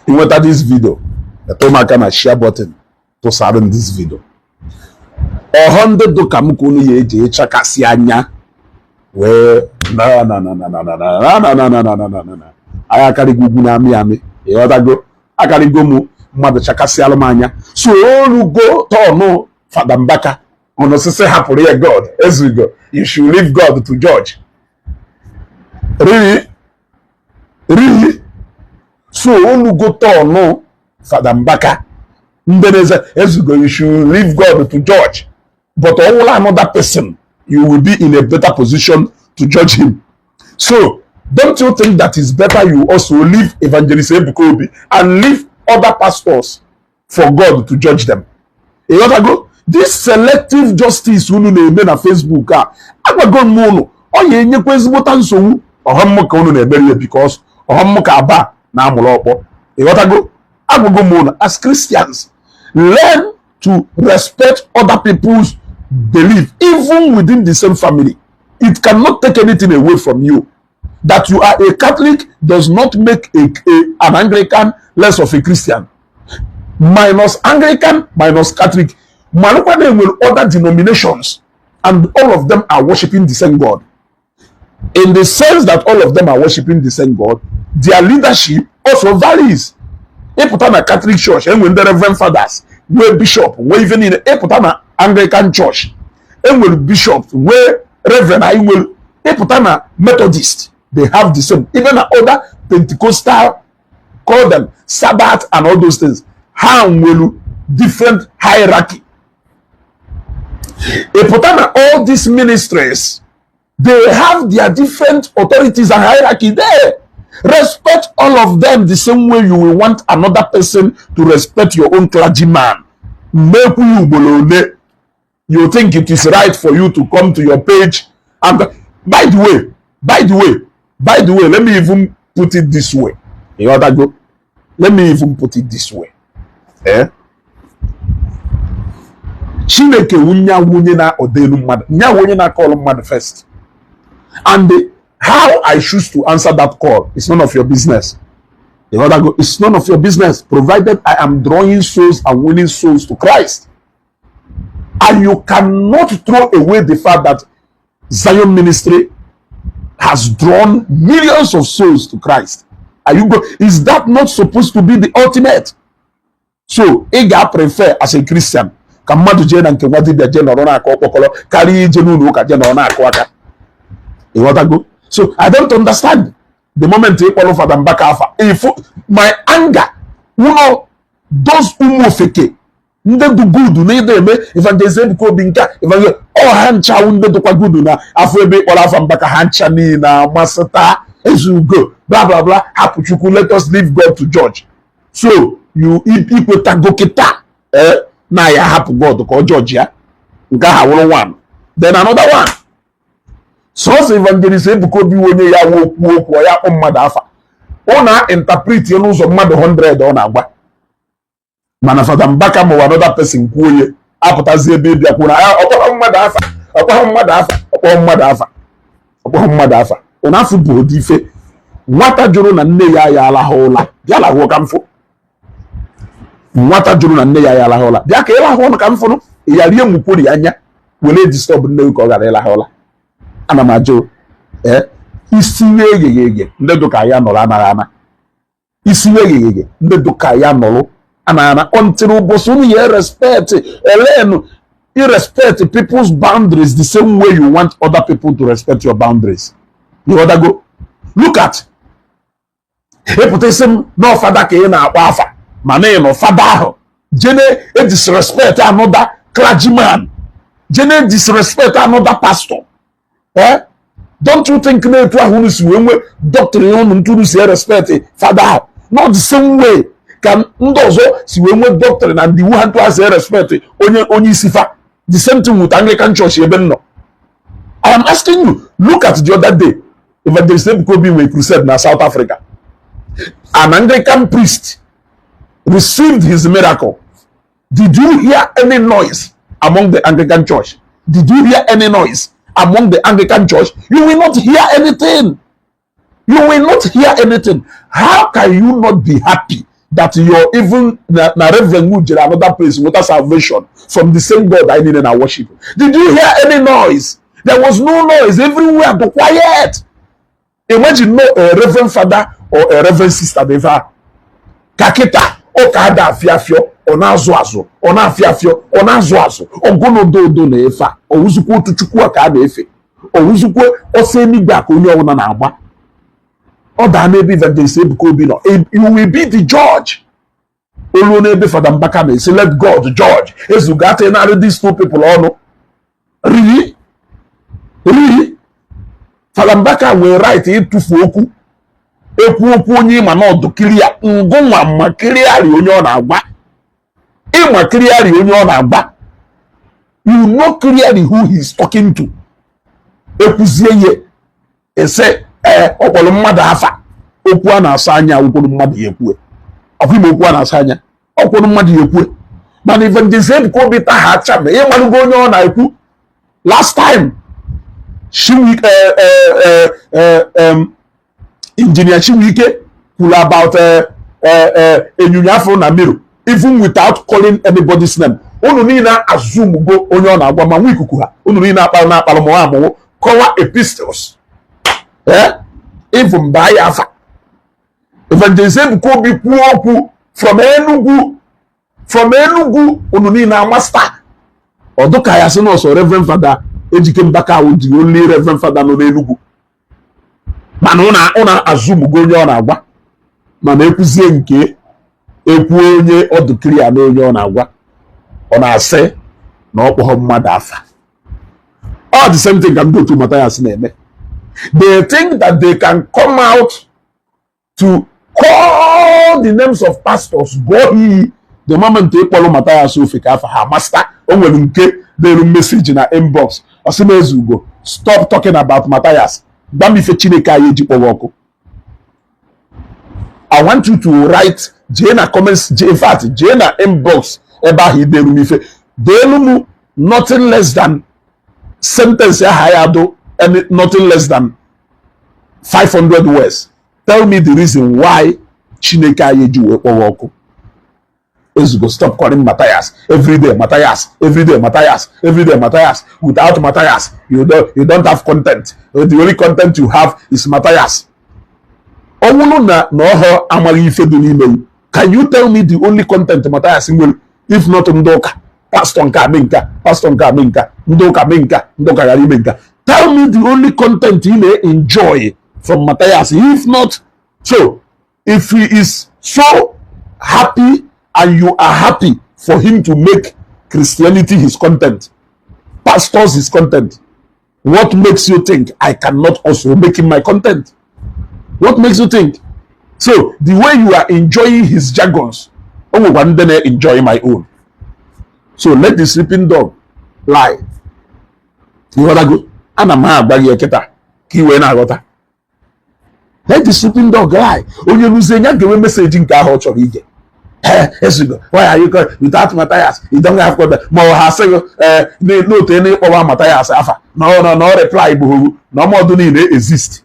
Ị nweta this video, metụ m aka na share button, tụsara m this video. Ọhọ ndị dụka m ka unu ya eji ịchakasị anya wee na na na na na na na na na na na na na na na anyị akarịgo ugwu na-amị amị. Ịghọtago? Akarịgo m mmadụ chakasịalụ m anya. So orugo turn Fada Mbaka ọnụsịsị hapụrụ ya God. Ezugo, you should leave God to judge. Really, really. So olugo turn Fada Mbaka ndị na-eze ezugo, you should leave God to judge, but ọwụla another person, you will be in a better position to judge him. So don't you think that it's better you also leave Evangelist Ebuka Obi and leave other pastors for God to judge them? Ịghọtago? This selective justice unu na-eme na Facebook a, agwago m unu, ọ ya enyekwa ezigbota nsogbu. Ọghọm ka unu na-emeri ya, because ọghọm ka aba na-amụrụ ọkpọ. Ịghọtago? Agwago m unu, as Christians, learn to respect other people's belief, even within the same family. It cannot take anything away from you. That you are a Catholic does not make an Anglican less of a Christian. Minus Anglican, minus Catholic, malụkwa na enwere other denominations, and all of them are worshiping the same God. In the sense that all of them are worshiping the same God, their leadership also varies. Ịpụta na Catholic Church, enwere ndị reverend fathers, nwee bishop, nwee ife niile. Ịpụta na Anglican Church, enwere bishop, nwee reverend. Anyị nwere, ịpụta na Methodist, they have the same. Even na other Pentecostal, call them Sabbath and all those things, ha nwere different hierarchy. Ịpụta na all these ministries, they have their different authorities and hierarchy there. Respect all of them the same way you will want another person to respect your own clergyman. Mmekwu ya ugboro ole you think it is right for you to come to your page and, by the way, by the way, by the way, let me even put it this way. Ịghọtago? Let me even put it this way, eh? Chineke wu onye na-ọdelu mmadụ, nyawu onye na-akọlụ mmadụ first, and how I choose to answer that call is none of your business. Ịghọtago? It's none of your business, provided I am drawing souls and winning souls to Christ. And you cannot throw away the fact that Zion Ministry has drawn millions of souls to Christ. Are you go? Is that not supposed to be the ultimate? So ị ga-prefer as a Christian ka mmadụ jee na nke nwa dibịa jee nọrọ na-akọ ọkpọkọrọ karịa ije n'ụlọ ụka jee nọrọ na-akụ aka? Ịghọtago? So I don't understand the moment ị kpọrọ Fada Mbaka afa, if my anger ụlọ those ụmụ ofeke ndị dị good na ịda eme Evangelist Ebuka Obi nke a, evangelist ọ ha ncha ndị dịkwa good na afọ ebe ịkpọrọ afa Mbaka, ha ncha niile amasịta ezugo, bla bla bla. Hapụ Chukwu, let us leave God to judge. So you ikwetago kịta, eh, na ya hapụ God ka ọ judge ya. Nke ahụ wụrụ one. Then another one, sọsọ Evangelist Ebuka Obi onye ya nwe okwu okwu ọ ya akpọ mmadụ afa, ọ na-interpret ya n'ụzọ mmadụ 100 ọ na-agwa. Mana Fada Mbaka ma another person kwuo onye apụtazi ebe ịbịa kwuo na ọkpọghọ mmadụ afa, ọkpọghọ mmadụ afa, ọkpọghọ mmadụ afa, ọkpọghọ mmadụ afa. Ụna afọ bụ ụdị ife nwata jụrụ na nne ya ya alahụ ụla, bịa lahụọ ka mfụ. Nwata jụrụ na nne ya ya alahụ ụla, bịa ka ịlahụ ụlọ ka mfụnụ. Ya rie nwukwori anya were disturb nne gị ka ọ ghara ịlahụ ụla. Ana m ajụ, ee, isi egheghị eghe ndị dụka ya nọrọ anaghị ana isi egheghị eghe ndị dụka ya nọrọ anaghị ana until ụbọchị unu ya respect elenu. You respect people's boundaries the same way you want other people to respect your boundaries. You go look at ịpụta isi m na fada ka ị na-akpọ afa, mana ị nọ fada ahụ jene disrespect another clergyman, jene disrespect another pastor, eh? Don't you think na etu ahụ unu si wee nwee doctrine unu ntụ unu si respect fada ahụ, not the same way ka ndị ọzọ si wee nwee doctrine na ndị iwu ha ntụ ha si respect onye isi fa? The same thing with Anglican Church ebe m nọ. I am asking you, look at the other day, Evangelist Ebuka Obi nwee crusade na South Africa. An Anglican priest received his miracle. Did you hear any noise among the Anglican Church? Did you hear any noise among the Anglican Church? You will not hear anything. You will not hear anything. How can you not be happy? That your even na Reverend wu jere another place nweta salvation from the same God anyị niile na worship? Did you hear any noise? There was no noise. Everywhere dị quiet. Imagine no a reverend father or a reverend sister dị ebe a ka kịta ụka ada afịa afịọ, ọ na-azụ azụ, ọ na-afịa afịọ, ọ na-azụ azụ, ọgụnụdo udo na-efe a. Ọwụzikwa otu Chukwu a ka a na-efe, ọwụzikwa ọsọ eluigwe a ka onye ọbụla na-agba. Ọ daa n'ebe Evangelist Ebuka Obi nọ, you will be the judge. Oluo n'ebe Fada Mbaka na-esi, let God judge. Ezuga narị these two people ọnụ. Really, really, Fada Mbaka nwere right ịtụfu okwu, ekwu okwu onye ịma na ọdụ kiria ngụnwa ma kiriarị onye ọ na-agwa, ịma kiriarị onye ọ na-agwa. You know clearly who he is talking to. Ekwuzie ihe ese, ee, ọ kpọrọ mmadụ afa. Okwu a na-asa anya, okwuru mmadụ ya ekwue. Ọkwa ime okwu a na-asa anya, ọkwụrụ mmadụ ya ekwue. Mana Evangelist Ebuka Obi taha acha ma ịmalụgo onye ọ na-ekwu. Last time, Chinwike, Engineer Chinwike kwuru about enyonyo afro na mirror, even without calling anybody's name. Unu niile assume go onye ọ na-agwa, ma nwa ikuku ha unu niile akpara na akpara ma amụwụ kọwa epistles, even baa ya afa. Evangelist Ebuka Obi kwuo okwu from Enugu, from Enugu, unu niile amasta ọdụka ya sị na ọsọ Reverend Father Ejike Mbaka awụ the only Reverend Father nọ n'Enugu. Mana ụna azụmgo onye ọ na-agwa, mana ekwuzie nke ekwu onye ọdụkiri ya na onye ọ na-agwa, ọ na-asị na ọ kpọghọ mmadụ afa. All the same thing ka ndị otu Mathias na-eme. They think that they can come out to call the names of pastors, gụọ iyi. The moment ị kpọrọ Mathias ofe ka afa ha masta, o nwere nke dere message na inbox, ọ sị m, "Ezugo, stop talking about Mathias. Gwa m ife Chineke anyị eji kpọrọ ọkụ." I want you to write, jee na comments, jee, in fact, jee na inbox ebe ahụ ideru m ife, deelu m nothing less than sentence aha ya do nothing less than 500 words. Tell me the reason why Chineke anyị eji wee kpọrọ ọkụ. Ezugo, stop calling Matthias every day, Matthias every day, Matthias every day, Matthias. Without Matthias, you don't have content. The only content you have is Matthias. Ọ bụrụ na ọhọ amaghị ife dị n'ime you, can you tell me the only content Matthias nwere, if not ndị ụka, pastor nke a mee nke a, pastor nke a mee nke a, ndị ụka mee nke a, ndị ụka ghara ime nke a? Tell me the only content you may enjoy from Matthias, if not. So if he is so happy and you are happy for him to make Christianity his content, pastors his content, what makes you think I cannot also make him my content? What makes you think? So the way you are enjoying his jargons, o nwekwa ndị na-enjoy my own. So let the sleeping dog lie. Ịghọtago? Ana m agwa gị kịta ka ị wee na-aghọta. Let the sleeping dog lie. Onye luzie ya ga-enwe message nke ahụ ọ chọrọ ige. "Ee, Ezugo, why are you calling? Without Matthias, you don't have content." Ma ọ ha sị gị, ee, n'otu ene ịkpọwa Matthias afa na ọ na ọ reply bụ owu na ọmọdụ niile exist.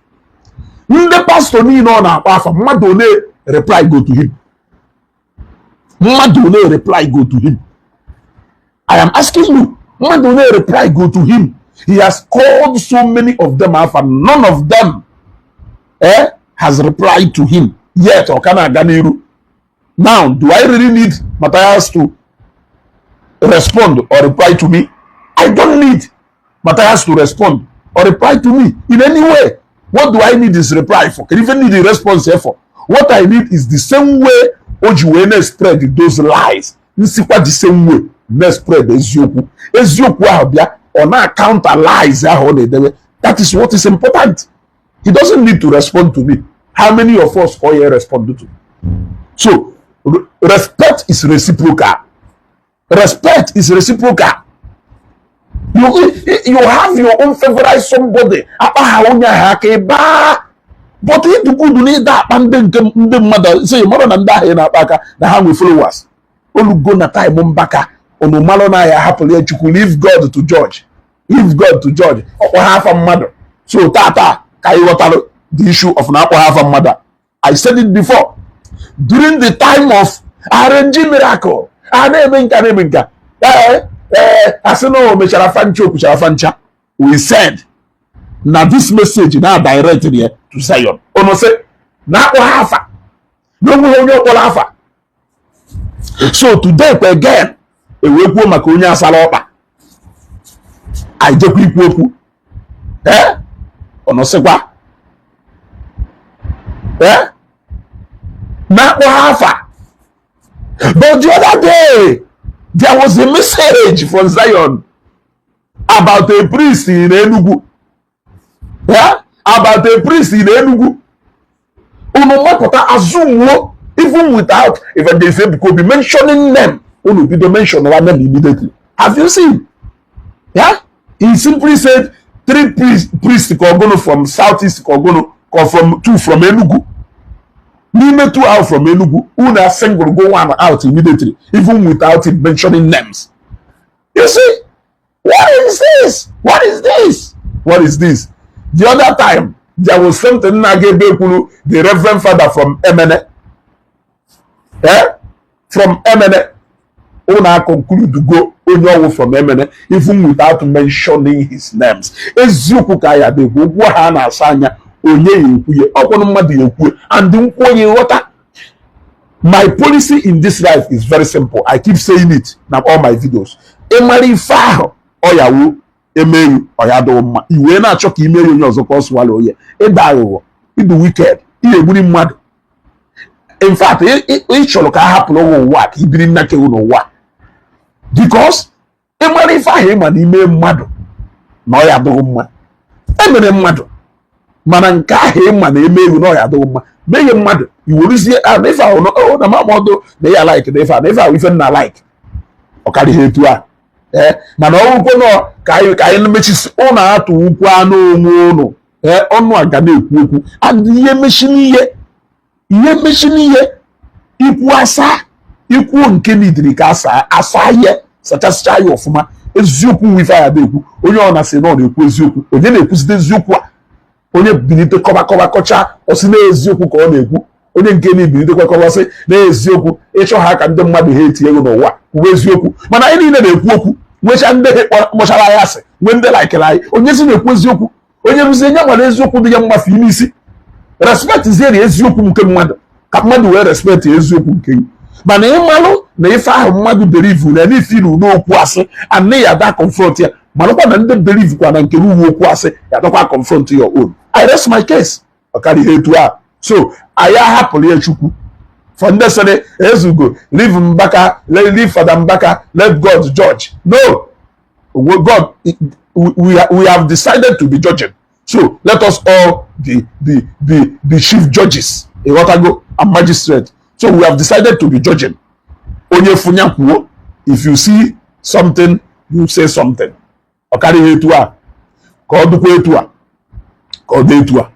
Ndị pastor niile ọ na-akpọ afa, mmadụ one reply go to him? Mmadụ one reply go to him? I am asking you, mmadụ one reply go to him? He has called so many of them afa, none of them has replied to him yet. Ọ ka na-aga n'iru. Now, do I really need Matthias to respond or reply to me? I don't need Matthias to respond or reply to me in any way. What do I need his reply for? Can even need the response here for? What I need is the same way o ji wee na-spread those lies, nsikwa the same way na-spread eziokwu. Eziokwu ahụ bịa, ọ na-counter lies ahụ ọ na-edebe. That is what is important. He doesn't need to respond to me. How many of us ka ọ ya respond to? So respect is reciprocal. Respect is reciprocal. You have your own favorite somebody, akpa ha onye ahụ aka ịba, but ịdụkwudu na ịda akpa ndị nke ndị mmadụ sị mmadụ na ndị ahụ ị na-akpa aka na ha nwe followers. Olugo na time Mbaka, unu malụ na ya hapụrụ ya Chukwu. Leave God to judge. Leave God to judge. Ọkpọ ha afa mmadụ. So tata ka anyị ghọtara the issue of na akpọ ha afa mmadụ a. I said it before. During the time of RNG miracle, a na-eme nka, na-eme nka, ee, asị na o mechara fancha, o kwuchara fancha. We said na this message na direct ya to Zion. Unu sị na akpọ ha afa, na onweghị onye ọkpọrọ afa. So today kwa again, ewee kwuo maka onye asara ọkpa, anyị jekwa ikwu okwu. Ee, unu sịkwa ee, na-akpọ ha afa. But the other day there was a message from Zion about a priest in Enugu, yeah? About a priest in Enugu. Unu mapụta azụmwo, even without Evangelist Ebuka Obi mentioning them, unu bido mention one name immediately. Have you seen? Yeah, he simply said three priests ka ọgụnụ from southeast, ka ọgụnụ ka from two from Enugu. N'ime two out from Enugu, unu single go one out immediately, even without him mentioning names. You see? What is this? What is this? What is this? The other time there was something na-aga ebe kwuru the Reverend Father from Emene, eh? From Emene, unu conclude go onye ọwụ from Emene, even without mentioning his names. Eziokwu ka ya dị ekwu, okwu ha na-asa anya, onye ya ekwuye, ọkwụnụ mmadụ ya ekwuye, and nkwụ onye ghọta. My policy in this life is very simple. I keep saying it na all my videos. Ịmara ife ahụ ọ ya wu emeghị, ọ ya dịghị mma, i wee na-achọ ka imeri onye ọzọ ka ọ sụwara onye ịda aghụghọ, ịdụ wicked, ihe egburi mmadụ. In fact, ị chọrọ ka a hapụrụ gị ụwa, ka ibiri nnakewu n'ụwa, because ịmara ife ahụ ịma n'ime mmadụ na ọ ya adịghị mma emere mmadụ, mana nke ahụ ịma na eme egwu na ọ ya adịghị mma meghe mmadụ, iweruzie a na ife ahụ na mama ọdụ na ya like na ife ahụ, na ife ahụ ife nna like ọ karịghị etu a. Ee, mana ọ bụrụkwa nọ ka anyị mechisi ụnụ atụ ukwu anụ onwe ụnụ. Ee, ọnụ a ga na-ekwu okwu and ihe mechi n'ihe, ihe mechi n'ihe ikwu asa, ikwu nke nidiri ka asa asa, ihe sachasịcha ya ọfụma. Eziokwu nwe ife ya na-ekwu, onye ọ na-asị na ọ na-ekwu eziokwu, onye na-ekwuzite eziokwu a, onye bilite kọba kọba kọcha, ọsị na eziokwu ka ọ na-ekwu. Onye nke na-ebilitekwa kọba sị na eziokwu. Ịchọ ha ka ndị mmadụ ha eti ego n'ụwa, kwuwe eziokwu. Mana anyị niile na-ekwu okwu, nwechaa ndị kpọchara anyị asị, nwee ndị likere anyị. Onye si na-ekwu eziokwu, onye rụzie nye nwere eziokwu dị ya mmafe ime isi. Respect zie na eziokwu nke mmadụ, ka mmadụ wee respect eziokwu nke gị. Mana ịmalụ na ife ahụ mmadụ believe na n'ife ilu n'okwu asị, and ya da confront ya, malụkwa na ndị believe kwa na nke uwe okwu asị ya dakwa confront your own. I rest my case. Ọ karịghị etu a. So anyị ahapụrụ ya Chukwu. For ndị sịrị ezugo, leave Mbaka, leave Father Mbaka, let God judge. No, God, we have decided to be judging, so let us all be chief judges, ịghọtago, and magistrate. So we have decided to be judging. Onye fụnya kwuo. If you see something, you say something. Ọ karịghị etu a, ka ọ dịkwa etu a, ka ọ dị etu a.